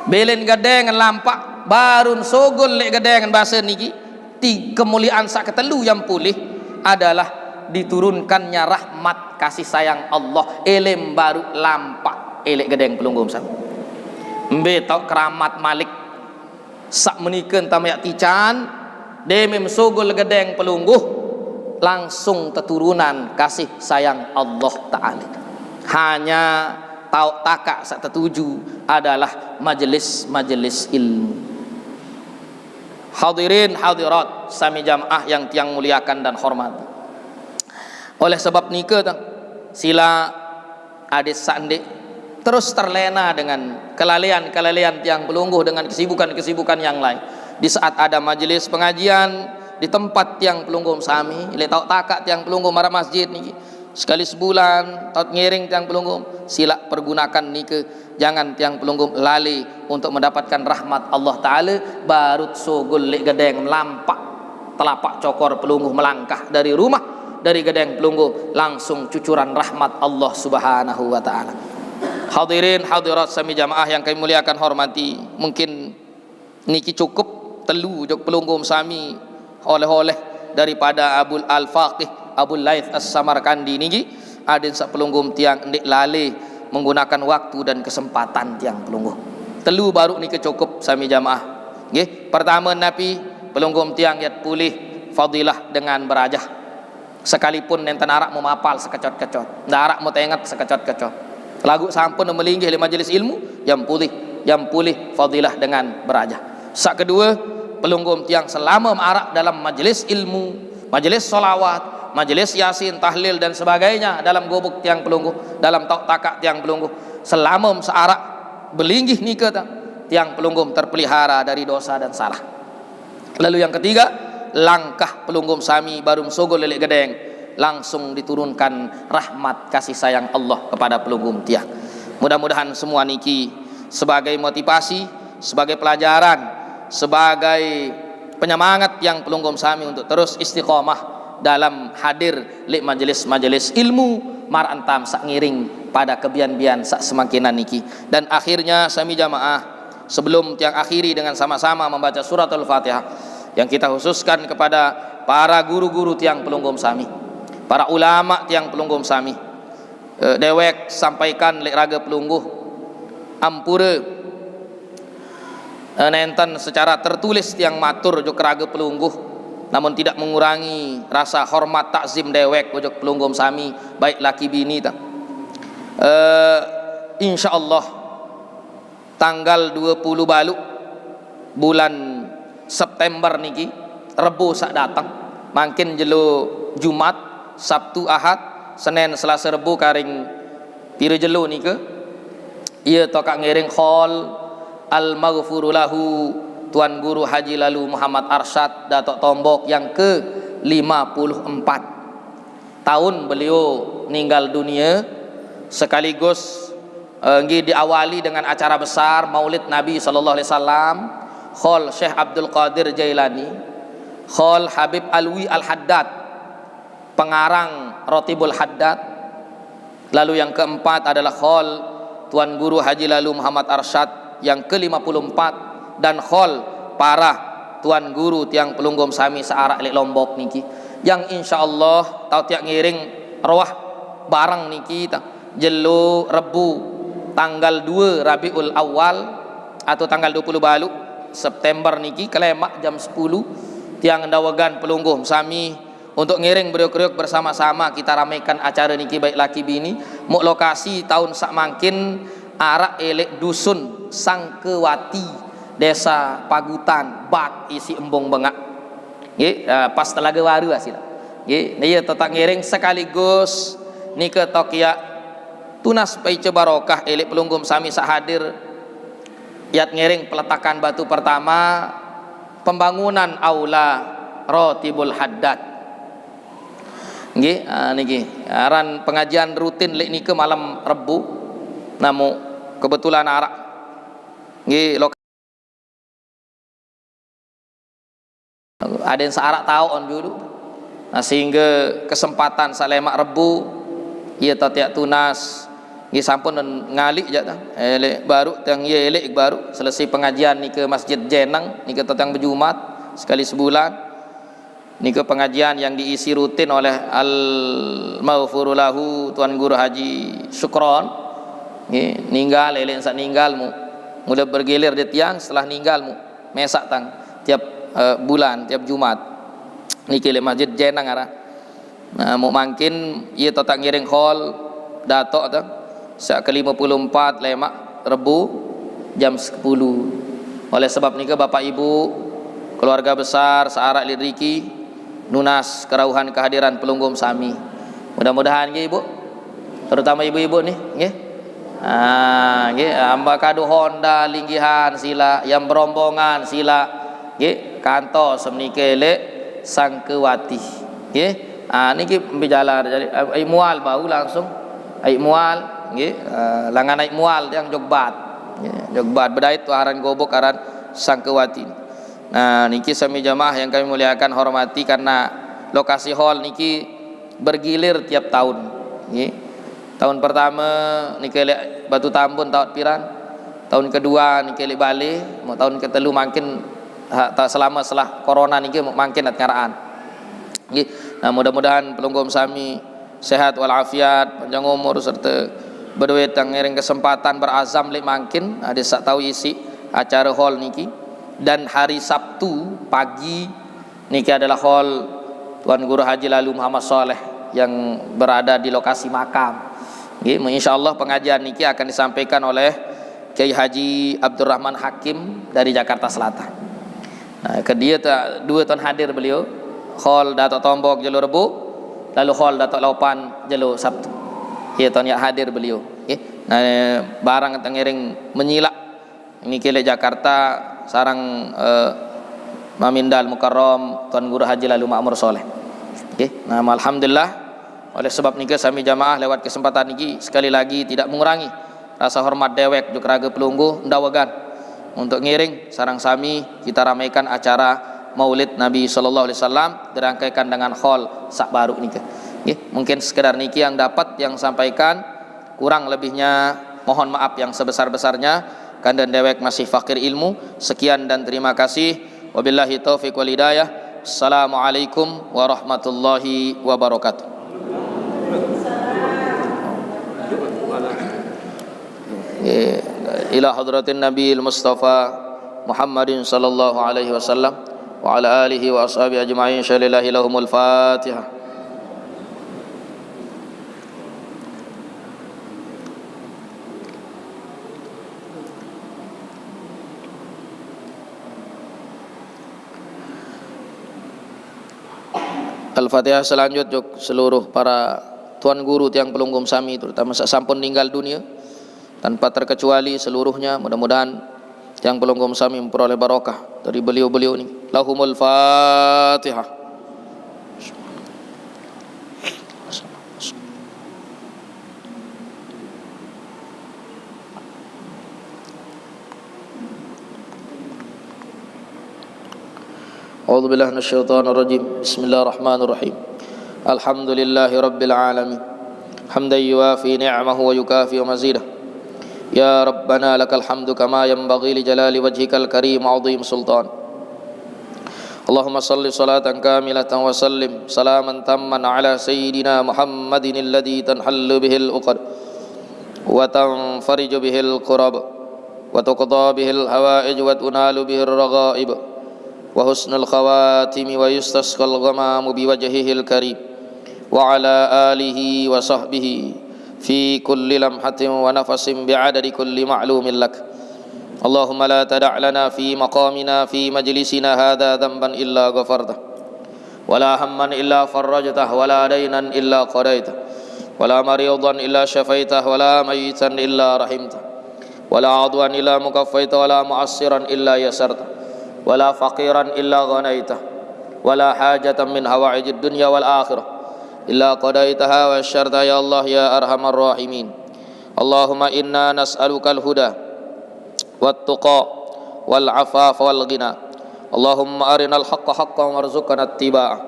belen gedeng lampaq, barun sugul leq gedeng base niki, ti-, kemuliaan saq ketelu yang pulih adalah diturunkannya rahmat kasih sayang Allah, elem baruq lampaq leq gedeng pelungguh sami. Mbe taoq keramat malik saq menika entam yaq tican, demem sugul gedeng pelungguh, langsung teturunan kasih sayang Allah Taala. Hanya taoq takaq saq tetuju adalah majelis-majelis ilmu. Hadirin hadirat sami jamaah yang tiang muliakan dan hormati. Oleh sebab nika, tang, sila adeq saq ndeq terus terlena dengan kelalean-kelalean tiang pelungguh, dengan kesibukan-kesibukan yang lain. Di saat ada majelis pengajian di tempat tiang pelungguh sami, leq taoq takaq tiang pelungguh maraq masjid niki, sekali sebulan taoq ngiring tiang pelungguh, silaq pergunakan nike. Jangan tiang pelungguh lali untuk mendapatkan rahmat Allah Taala, barut sugul leq gedeng melampaq telapak cokor pelungguh melangkah dari rumah, dari gedeng pelungguh langsung cucuran rahmat Allah Subhanahu wa taala. Hadirin hadirat sami jamaah yang kami muliakan hormati, mungkin niki cukup telu juk pelungguh sami oleh-oleh daripada Abul Al-Faqih Abul Laits As-Samarkandi niki, adeq saq pelungguh tiang ndeq lali menggunakan waktu dan kesempatan tiang pelungguh. Telu baruq niki cukup sami jamaah. Nggih, pertame napi pelungguh tiang yat pulih fadilah dengan berajah. Sekalipun nenten araq mapal sekecot-kecot, ndaraq metenget sekecot-kecot. Laguq sampun melinggih leq majelis ilmu, yang pulih, yang pulih fadilah dengan berajah. Saq kedue, pelungguh tiang selame araq dalam majelis ilmu, majelis solawat, majelis Yasin, tahlil dan sebagainya dalam gubuk tiang pelungguh, dalam taoq takaq tiang pelungguh. Selame saq araq Belinggih nike ta, tiang pelungguh terpelihara dari dosa dan salah. Lalu yang ketiga, langkah pelungguh sami baru sogol lelik gedeng, langsung diturunkan rahmat kasih sayang Allah kepada pelungguh tiang. Mudah-mudahan semua niki sebagai motivasi, sebagai pelajaran, sebagai penyemangat tiang pelungguh sami untuk terus istiqomah dalam hadir lelik majelis-majelis ilmu, mar entam sak ngiring pada kebian-bian sak semangkinan niki. Dan akhirnya sami jamaah, sebelum tiang akhiri dengan sama-sama membaca suratul Fatihah, yang kita khususkan kepada para guru-guru tiang pelungguh sami, para ulama tiang pelungguh sami. Eh, dewek sampaikan lelik raga pelungguh, ampura, eh, nenten secara tertulis tiang matur jok raga pelungguh, namun tidak mengurangi rasa hormat takzim dewek jok pelungguh sami, baik laki bini ta. Eh, insya Allah tanggal dua puluh balu bulan September niki, Rebo sak datang, mangkin jelo Jumat, Sabtu, Ahad, Senin, Selasa, Rebo, karing pira jelo nika, ia tokak ngiring hol al maghfuru lahu Tuan Guru Haji Lalu Muhammad Arsyad Datuk Tombok yang ke lima puluh empat tahun beliau ninggal dunia, sekaligus, eh, nggih, diawali dengan acara besar Maulid Nabi sallallahu alaihi wasallam, hol Syekh Abdul Qadir Jailani, hol Habib Alwi Al Haddad, pengarang Rotibul Haddad. Lalu yang keempat adalah hol Tuan Guru Haji Lalu Muhammad Arsyad yang ke lima puluh empat, dan hol para Tuan Guru tiang pelungguh sami searak lelik Lombok niki, yang insya Allah tau tiang ngiring roah bareng niki ta, jelo Rebo tanggal dua Rabiul Awal atau tanggal dua puluh balu September niki, kelemak jam sepuluh, tiang ndawegan pelungguh sami untuk ngiring beriuk-riuk bersama-sama kita ramaikan acara niki baik laki bini. Muk lokasi tahun sak mangkin arak elek dusun Sangkewati, Desa Pagutan, Bak, isi Embung Bengak. Nggih, eh, pas Telaga Baru asila. Nggih, nah, iya, tetap ngiring sekaligus nike tokia tunas paice barokah elek pelungguh sami sak hadir. Yat ngiring peletakan batu pertama, pembangunan aula Rotibul Haddad. Nggih, ah, niki aran pengajian rutin lelik nike malam Rebo. Namu kebetulan arak, nggih, lok-, aden searak tau on dulu. Nah, sehingga kesempatan salemak Rebo, iya tatiak tunas, nggih, sampun ngali jak ta. Elek baru tiang, iya, elek baru selesai pengajian nike Masjid Jeneng, nike tatiang bejumat sekali sebulan. Nike pengajian yang diisi rutin oleh al maghfuru lahu Tuan Guru Haji Sukron. Nggih, ninggal, elek sak ninggal muk. Mula bergilir di tiang setelah ninggal muk. Mesak tang tiap, eh, bulan, tiap Jumat. Niki lelik Masjid Jeneng arah. Nah, muk mangkin iya totak ngiring hol datok ta, sak ke lima puluh empat lemak Rebo jam sepuluh. Oleh sebab nike Bapak Ibu, keluarga besar searak lelik riki, nunas kerauhan kehadiran pelungguh sami. Mudah-mudahan nggih, Ibu, terutama ibu-ibu nih, nggih. Ah, nggih, amba kadu honda linggihan sila, yang berombongan sila, nggih, kantos menike lelik Sangkewati, nggih. Ah, niki berjalan jadi, eh, ai mual bau langsung. Ai mual, nggih, eh, langan ai mual yang jogbat. Nggih, jogbat bedait tu aran gobok, aran Sangkewati. Nah, niki sami jamaah yang kami muliakan, hormati, karena lokasi hol niki bergilir tiap tahun. Nggih. Tahun pertama niki lelik Batu Tambun, tahun piran. Tahun kedua niki lelik Bali, mau tahun ketelu mangkin ha, ta selama setelah corona niki mangkin at ngaraan. Nggih. Nah, mudah-mudahan pelungguh sami sehat walafiat, panjang umur serta berduit yang ngiring kesempatan berazam lelik mangkin, ada sak tahu isi acara hol niki. Dan hari Sabtu pagi niki adalah hol Tuan Guru Haji Lalu Muhammad Saleh yang berada di lokasi makam. Nggih, insya Allah pengajian niki akan disampaikan oleh Kiai Haji Abdurrahman Hakim dari Jakarta Selatan. Nah, ke dia ta, dua tahun hadir beliau, hol Datuk Tombok jelo Rebo, lalu hol Datuk Lopan jelo Sabtu. Iya, tahun yang hadir beliau. Nggih. Nah, barang tengering menyilak niki lek Jakarta sareng, eh, Mamindal Mukarram Tuan Guru Haji Lalu Makmur Soleh. Oke, nah, alhamdulillah. Oleh sebab niki sami jamaah lewat kesempatan niki sekali lagi tidak mengurangi rasa hormat dewek juk raga pelungguh ndawegan untuk ngiring sareng sami kita ramaikan acara Maulid Nabi sallallahu alaihi wasallam dirangkaikan dengan hall sak baru niki. Nggih, mungkin sekedar niki yang dapat yang sampaikan, kurang lebihnya mohon maaf yang sebesar-besarnya, kandan dewek masih fakir ilmu. Sekian dan terima kasih. Wabillahi taufik wal hidayah. Assalamualaikum warahmatullahi wabarakatuh. Ila hadratin Nabi Mustafa Muhammadin sallallahu alaihi wasallam wa ala alihi wa ashabihi ajma'in. Syalillahi lahumul Fatihah. Al-Fatihah selanjut juk seluruh para tuan guru tiang pelungguh sami, terutama sak sampun ninggal dunia, tanpa terkecuali seluruhnya. Mudah-mudahan tiang pelungguh sami memperoleh barokah dari beliau-beliau ini. Lahumul Fatihah. أعوذ بالله من الشيطان الرجيم. بسم الله الرحمن الرحيم. الحمد لله رب العالمين. حمدا يوافي نعمه ويكافئ مزيده. يا ربنا لك الحمد كما ينبغي لجلال وجهك الكريم وعظيم سلطانك. اللهم صل صلاة كاملة وسلم سلاما تاما على سيدنا محمد الذي تنحل به العقد وتنفرج به الكرب وتقضى به الحوائج وتنال به الرغائب وحسن الخواتم ويستسقى الغمام بوجهه الكريم وعلى آله وصحبه في كل لمحة ونفس بعدد كل معلوم لك. اللهم لا تدع لنا في مقامنا في مجلسنا هذا ذنبا إلا غفرته ولا هما إلا فرجته ولا دينا إلا قضيته ولا مريضا إلا شفيته ولا ميتا إلا رحمته ولا عدوا إلا مكفيته ولا معسرا إلا يسرته ولا فقيرا إلا غنيته ولا حاجة من حوائج الدنيا والآخرة إلا قضيتها ويسرتها يا الله يا أرحم الراحمين. اللهم إنا نسألك الهدى والتقى والعفاف والغنى. اللهم أرنا الحق حقا وارزقنا اتباعه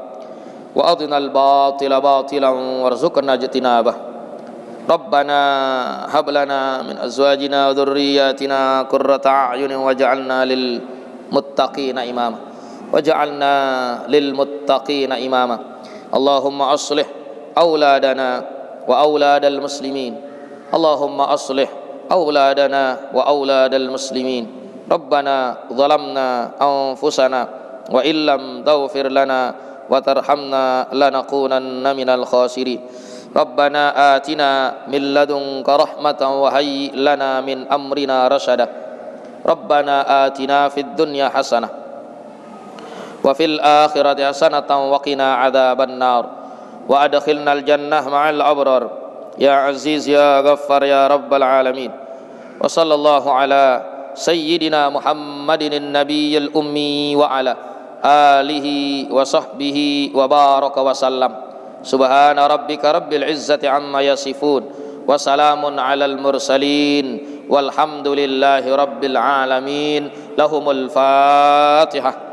وأرنا الباطل باطلا وارزقنا اجتنابه. ربنا هب لنا من أزواجنا وذرياتنا قرة أعين واجعلنا للمتقين إماما. واجعلنا للمتقين إماما. اللهم أصلح أولادنا وأولاد المسلمين. اللهم أصلح أولادنا وأولاد المسلمين. ربنا ظلمنا أنفسنا وإن لم تغفر لنا وترحمنا لنكونن من الخاسرين. ربنا آتنا من لدنك رحمة وهيئ لنا من أمرنا رشدا. ربنا آتنا في الدنيا حسنة وفي الآخرة حسنة وقنا عذاب النار وأدخلنا الجنة مع الأبرار يا عزيز يا غفار يا رب العالمين. وصلى الله على سيدنا محمد النبي الأمي وعلى آله وصحبه وبارك وسلم. سبحان ربك رب العزة عما يصفون وسلام على المرسلين والحمد لله رب العالمين. لهم الفاتحة.